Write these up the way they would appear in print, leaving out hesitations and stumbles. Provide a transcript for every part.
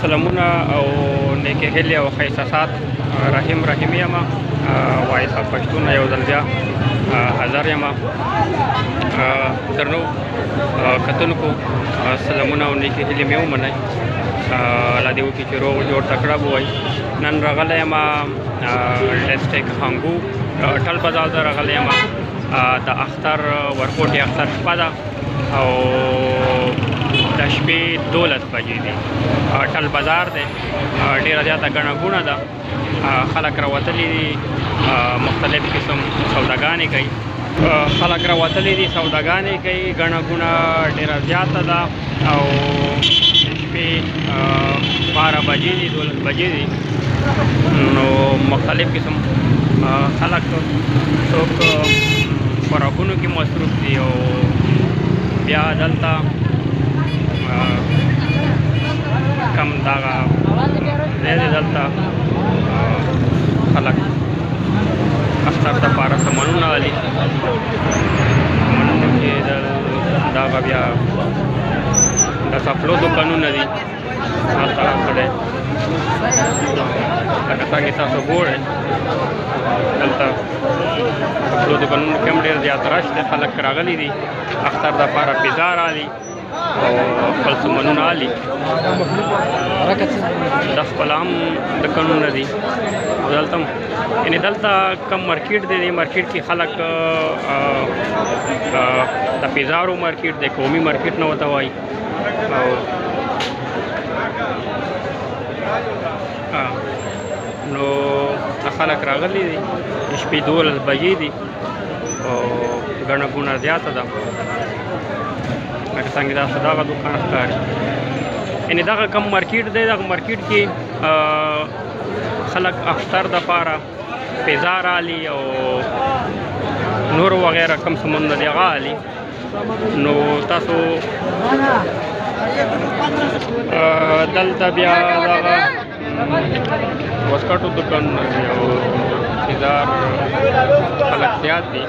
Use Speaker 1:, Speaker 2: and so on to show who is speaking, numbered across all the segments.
Speaker 1: سلامونه او نیکې هیلې او ښه احساسات. رحیم رحیمي یم، وایس اف پښتون یو ځل بیا حاضر یم. درنو کتونکو، سلامونه او نیکې هیلې مې ومنئ. الله دې وکړي چې روغ جوړ تکړه به وئ. نن راغلی یم ډسټریکټ هنګو ټل بازار ته راغلی یم. د اختر ورکوټې اختر شپه ده او د شپې 12 بجې دي. ټل بازار دی، ډېره زیاته ګڼه ګوڼه ده، خلک راوتلي دي، مختلف قسم سوداګانې کوي. خلک راوتلي دي، سوداګانې کوي، ګڼه ګوڼه ډېره زیاته ده او د شپې 12 بجې دي، 12 بجې دي. نو مختلف قسم خلک څوک خوراکونو کې مصروف دي او بیا دلته کم دغه ځای دی، دلته خلک اختر دپاره سامانونه اخلي. سامانونو کې دغه بیا د څپلو دوکانونه دي. هلته سړی لکه څنګه تاسو ګورئ، دلته څپلو دوکانونو کې هم ډېر زیات رش دی. خلک راغلي دي اختر دپاره، پیزا راغلي او خپل سامانونه اخلي. د خپل هم دوکانونه دي او دلته هم، یعنې دلته کم مارکیټ دی، دې مارکیټ کې خلک د پیزارو مارکیټ دی، قومي مارکیټ نه ورته وایي. او نو خلک راغلي دي، د شپې 12 بجې دي او ګڼه ګوڼه زیاته ده. لکه څنګه تاسو دغه دوکان ښکاري، یعنې دغه کم مارکیټ دی، دغه مارکیټ کې خلک اختر دپاره پیزا رالي او نور وغیره کم سامانونه دي هغه الي. نو تاسو دلته بیا دغه واسکټو دوکانونه دي او پیزار خلک زیات دي.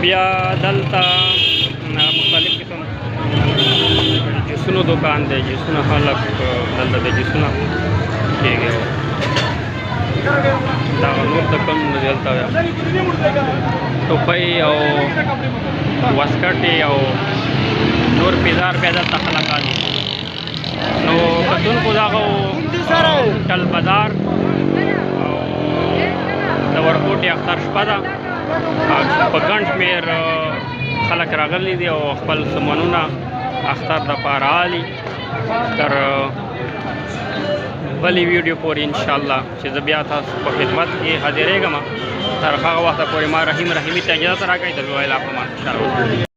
Speaker 1: بیا دلته مختلف قسم جوسونو دوکان دی، جوسونه خلک دلته د جوسونه کېږي. دا نور دوکانونه دي، دلته ټوپۍ او واسکټې او نور پیزار بیا دلته خلک اخلي. نو کتونکو، دغه ټل بازار او د ورکوټې اختر شپه ده، په ګڼ شمېر خلک راغلي دي او خپل سامانونه اختر دپاره اخلي. تر بلې ویډیو پورې انشاءالله چې زه بیا تاسو په خدمت کې حاضرېږم، تر هغه وخته پورې ما رحیم رحیمي ته اجازه راکړئ. د الله په امان.